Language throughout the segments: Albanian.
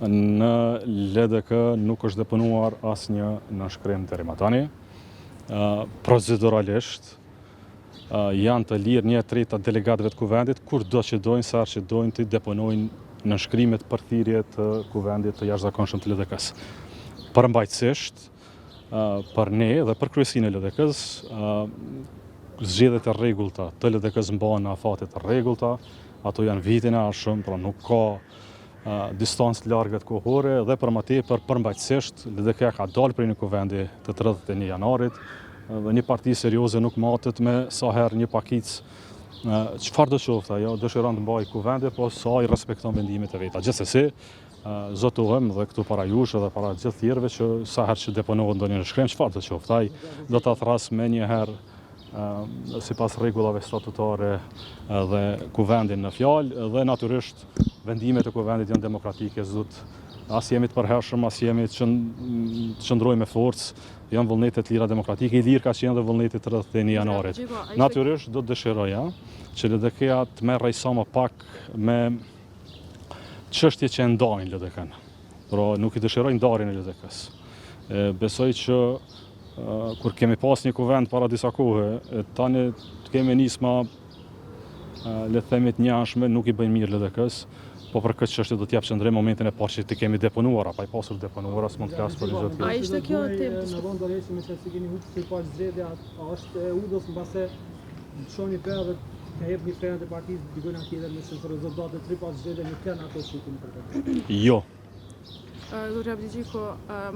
Në LDK nuk është deponuar asnjë nënshkrim deri më tani. Proceduralisht janë të lirë 1/3 e delegatëve të kuvendit kurdo që dojnë, sa herë që dojnë të deponojnë nënshkrimet për thirrje të kuvendit të jashtëzakonshëm të LDK-së. Përmbajtësisht, për ne dhe për kryesinë e LDK-së, zgjedhjet e rregullta të LDK-së mbahen në afate të rregullta, ato janë vitin e ardhshëm, pra nuk ka distancë të largët kohore dhe për më tepër përmbajtësisht LDK-ja ka dalë prej një kuvendi të 31 janarit dhe një parti serioze nuk matet me sa herë një pakicë çfarë do qoftë ajo dëshiron të mbajë kuvende, po sa i respekton vendimet e veta. Gjithsesi, zotohem dhe këtu para jush edhe para gjithë tjerëve që sa herë që deponohet ndonjë nënshkrim, çfarë do qoftë ai, do ta thras menjëherë sipas rregullave statutare dhe kuvendin në fjalë dhe natyrisht vendimet e kuvendit janë demokratike, s'do as jemi të përhershëm, as jemi që qëndrojmë me forcë, janë vullnete të lira demokratike, i lirë ka qenë dhe vullneti 31 janarit. Natyrisht do të dëshiroja që LDK-ja të merrej sa më pak me çështje që e ndajnë LDK-në. Pra nuk i dëshiroj ndarjen e LDK-së. Besoj që kur kemi pas një kuvend para disa kohe, tani të kemi nisma le të themi të njëanshme, nuk i bëjnë mirë LDK-s, po për këtë çështje do të jap qëndrim momentin e parë që të kemi deponuara, pa i pasur deponuara, s'mund të flas për një gjë tjetër. A ishte kjo temë? Në vend dorëheqje me që keni humbur si pas zgjedhja, a është e udhës mbase të shoni pe edhe të hep një frenat e partisë, dikujna tjetër me se rezultatet tri pas zgjedhje nuk janë ato që i keni përgatitur. Jo. Zoti Abdixhiku,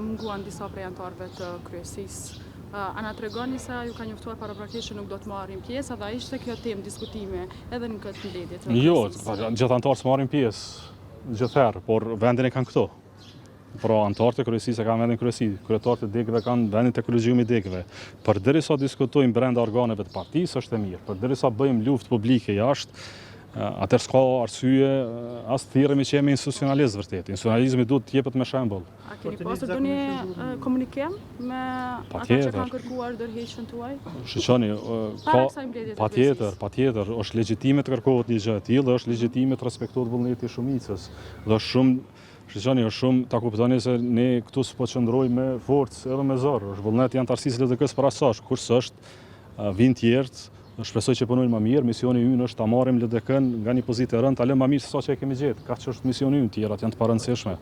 munguan disa prej anëtarëve të kryesisë. A na tregoni se ju ka njoftuar paraprakisht që nuk do të marrin pjesë, dhe a ishte kjo temë diskutime edhe në këtë mbledhje të Jo, kryesisë? gjithë anëtarët s'marrin pjesë gjithëherë, por vendin e kanë këto. Pra anëtarët e kryesisë e kanë vendin kryesi, kryetarët e degëve kanë vendin te kolegjiumi i degëve. Përderisa diskutojmë brenda organeve të partisë është e mirë, përderisa bëjmë luftë publike jashtë, atëherë s'ka arsye as thirremi që jemi institucionalist vërtet. Institucionalizmi duhet të jepet me shembull. A keni pasur ndonjë komunikim me ata që kanë kërkuar dorëheqjen tuaj? Shiqoni, ka patjetër, patjetër, është legjitime të kërkohet një gjë e tillë dhe është legjitime të respektohet vullneti i shumicës. Dhe është shumë Shiqoni, është shumë ta kuptoni se ne këtu s'po qëndrojmë me forcë edhe me zor. Është vullnet i anëtarësisë LDK-s për aq kur s'është vijnë tjerët, shpresoj që punojnë më mirë. Misioni ynë është ta marrim LDK-n nga një pozitë e rëndë, ta lëmë më mirë se sa që e kemi gjetë. Kaq është misioni ynë, tjerat janë të parëndësishme.